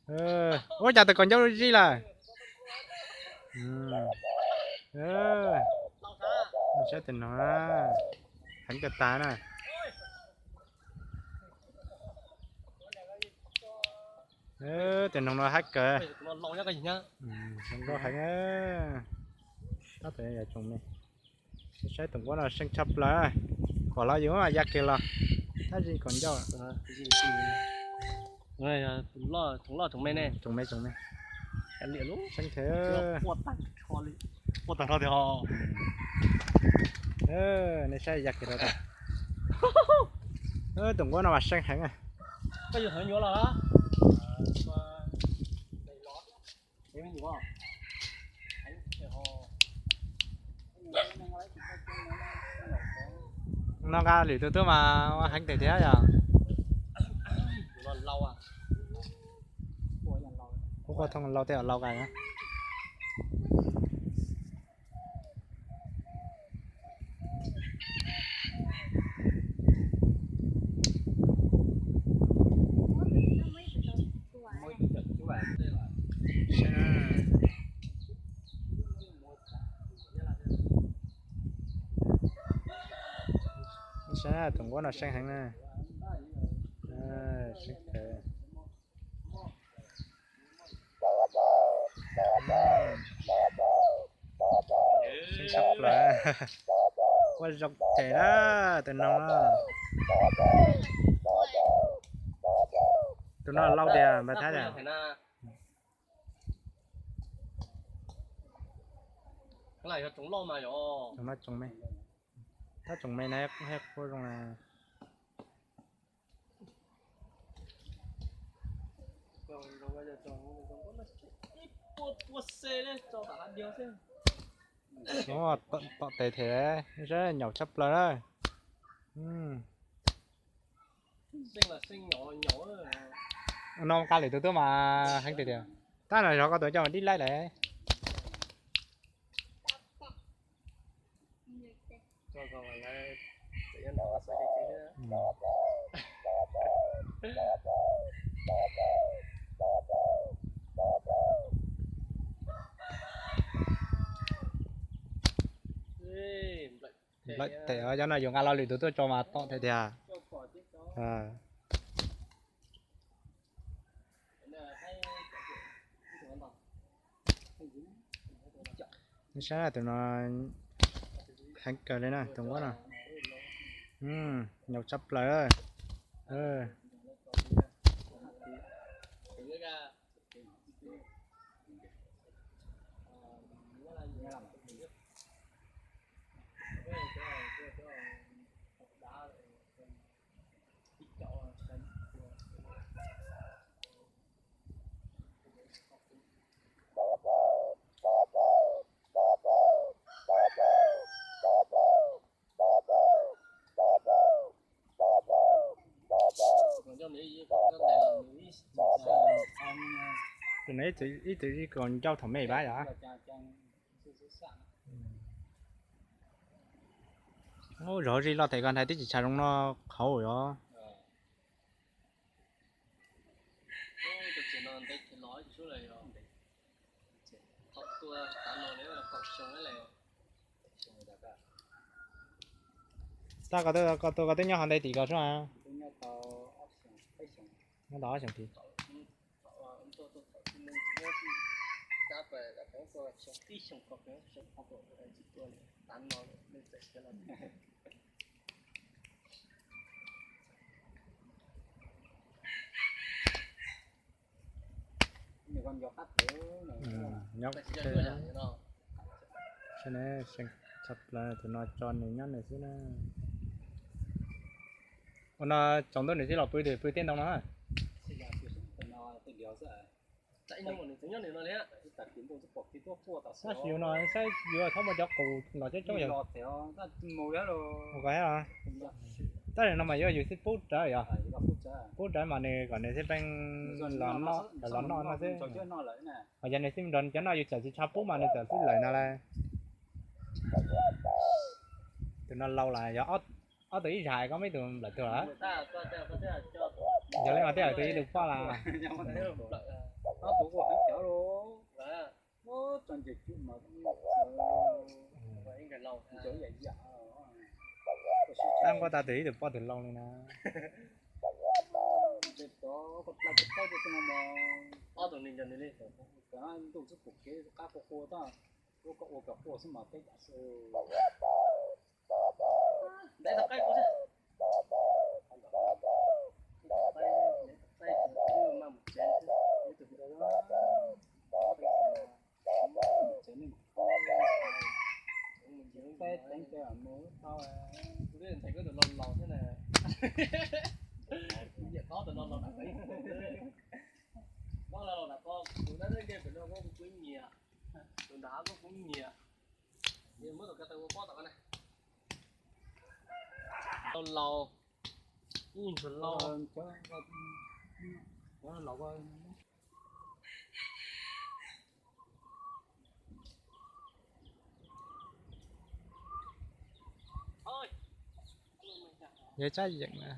Ua cas tus kaus ncauj zij lawm. Saib tus no, heev kawg tag na. Tus noog no haib kawg. Zoo nkauj heev. Tab tom yog tsoom me, saib tus nquab no seej tshaj plaws. Kom los yus ya kiag los, tab sis kom ncauj. Tsoom me, tsoom me. Seej kawg. Nej saib ya kiag rau tas. Tus nquab no mas seej heev. No nqa lwm tus tuaj mas ua heev tiag tiag yom. Kuv ua thooj lau tej lau ka. Saib tus nquab no seej heev na. Seej tshaj plaws. Quaj zoo ces na, tus noog no. Tus no lau tias npawg Thab tias. Tab tsoom me na, kuj zoo na. Tom tes them, saib nyaum tshaj plaws na. No nqa lwm tus tuaj mas heev tiag tiag. Tab no zov koj tus coj mas dib laib lawm. Lawm tes, cov no yuav nqa lo lwm tus tuaj tso mas tom tes tiag. Nej saib tus no heev kawg li na, tus nquab no. Nyaum tshaj plaws. Tus no ib txwm ib kaus ncauj thaum me pab yom. Ub, zov zij loj tes koj ntshai twb tsis tshav zoo no qhauv yom. Tab koj tuaj koj twb nyob hauv ntej tim ko sub. Nyob tau ob xyoos tid. Nyob, tshaj plaws, tus no tso nws nyob nws xwb na. Ua no tsaus ntuj nws thiaj los pw, pw tej ntoo no. Tab sis yus no saib yus txhob muaj cov qus los coob coob yog. Mus ko thiab los. Tab sis no mas yuav yus xij pub rawv yog. Pub rawv mas nws kom nws xij peej los noj, los noj no xwb. Mas yog nws xij nrog cov noj yus txawm tsis tshua pub mas nws txawm xij lawm no lawm. Tus no laus lawm yog ob tug ib zais, koj muaj ib tug nplawm tuag lawm. Yog li mas tej zaum tus ib tug poj las. Ob tug ua heev cawv los, muab tso nce cub mas ib nkawd yam yam. Tab nquab tas tus ib tug poj tus lau li na. Ob tug nws nco nws li, ntuj xwb pum kev qab qua qua tag, lub koj ua kom qua xwb mas peb yam xwb. Ntev tau qaib kuv thiab. Ntev tau qaib, ntev tau qaib, wb maj mus tsev xwb, wb tus tsev neeg, peb teev peb mus tau. Kuv twb ntxhais koj tus laus laus thiab na. Kuv nyiam koj tus laus laus nram ko ib tug. Koj laus laus nram ko, tus dab dab nkeeg pem no koj kuv kuv nyiam, tus nram hav koj kuv nyiam. Muab tus ko taw ua pob tom ko na. Laus laus, ib ntsuag laus. Yog tsab yeem na.